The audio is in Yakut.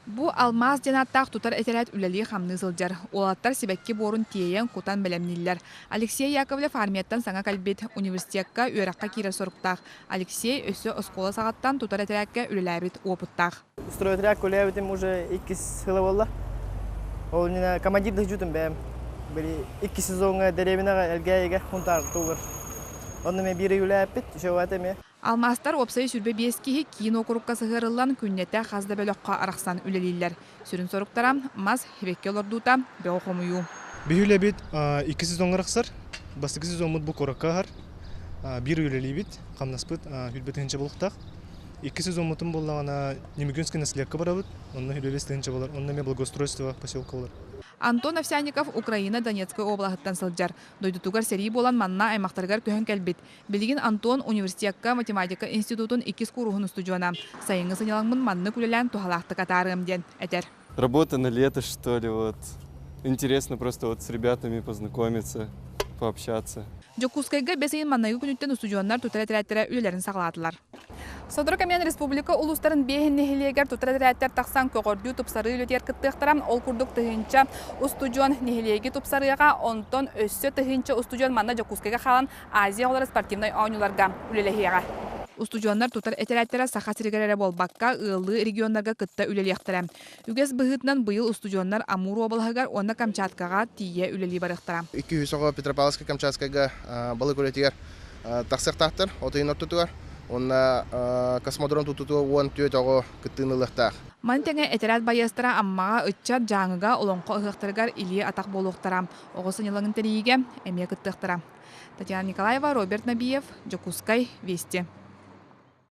Бу Алмаас диэн ааттаах тутар этэрээт үлэлии-хамныы сылдьар. Уолаттар сибэкки буорун тиэйэн, кутан бэлэмнииллэр. Алексей Яковлев армияттан саҥа кэлбит, университекка үөрэххэ киирэр соруктаах. Алексей өссө оскуола саҕаттан тутар этэрээккэ үлэлээбит уопуттаах. Стройотряд үлэлээбитим уже иккис сыла буолла. Ол иннинэ командир дыһдьутум бэйэм. Били икки сезоҥҥа дэриэбинэҕэ Элгээйигэ Хунтаар туугар. Онно эмиэ биир ый үлэлээппит, үчүгэй эмиэ. Алмаастар уопсай 25 киһи киин уокурукка сыһыарыллан күннэтэ хас да бөлөххө арахсан үлэлииллэр. Сүрүн соруктара мас, сибэкки олордуута, бөҕү хомуйуу. Биһи үлэбит икки сезоҥҥа арахсар. Бастакы сезоммут бу куоракка аһар. Биир үлэлиибит, хамнаспыт 100 тыһыынча буолуохтаах. Икки сезоммутун буоллаҕына Немюгинскай наследка барабыт, онно 25 тыһыынча буолар, онно эмиэ благоустройство поселка болар. Антон Овсянников Украина Донецкай уобалаһыттан сылдьар. Дойдутугар сэрии буолан манна аймахтарыгар көһөн кэлбит. Билигин Антон университекка математика институтун иккис кууруһун устудьуона. Сайыҥҥы сынньалаҥмын маннык үлэлээн туһалаахтык атаарыам диэн этэр. Работа на лето, что ли, вот. Интересно просто вот с ребятами познакомиться, пообщаться. Дьокуускайга бэс ыйын маҥнайгы күнүттэн устудьуоннар тутар этэрээттэрэ үлэлэрин саҕалаатылар. Сотору кэминэн республика улуустарын биэһин нэһилиэгэр тутар этэрээттэр тахсан көҕөрдүү тупсарыы үлэтигэр кыттыахтара. Ол курдук тыһыынча устудьуон нэһилиэги тупсарыаҕа, онтон өссө тыһыынча устудьуон манна Дьокуускайга хаалан Азия оҕолоро спортивнай оонньууларга үлэлэһиэҕэ. Устудьуоннар тутар этэрээттэрэ Саха сиригэр эрэ буолбакка, ыаллыы регионнарга кытта үлэлиэхтэрэ. Үгэс быһыытынан быйыл устудьуоннар Амур уобалаһыгар уонна Камчаткаҕа тиийэ үлэлии барыахтара. 200 оҕо Петропавловскай-Камчатскайга балык үлэтигэр тахсыахтаахтар от ыйын ортотугар. Уонна космодром тутуутугар 14 оҕо кыттыыны ылыахтаах. Маны тэҥэ этэрээт байыастара Аммаҕа ыччат Дьааҥыга Олоҥхо ыһыахтарыгар илии-атах буолуохтара. Оҕо сынньалаҥын тэрийиигэ эмиэ кыттыахтара. Татьяна Николаева, Роберт Набиев, Дьокуускай, Вести.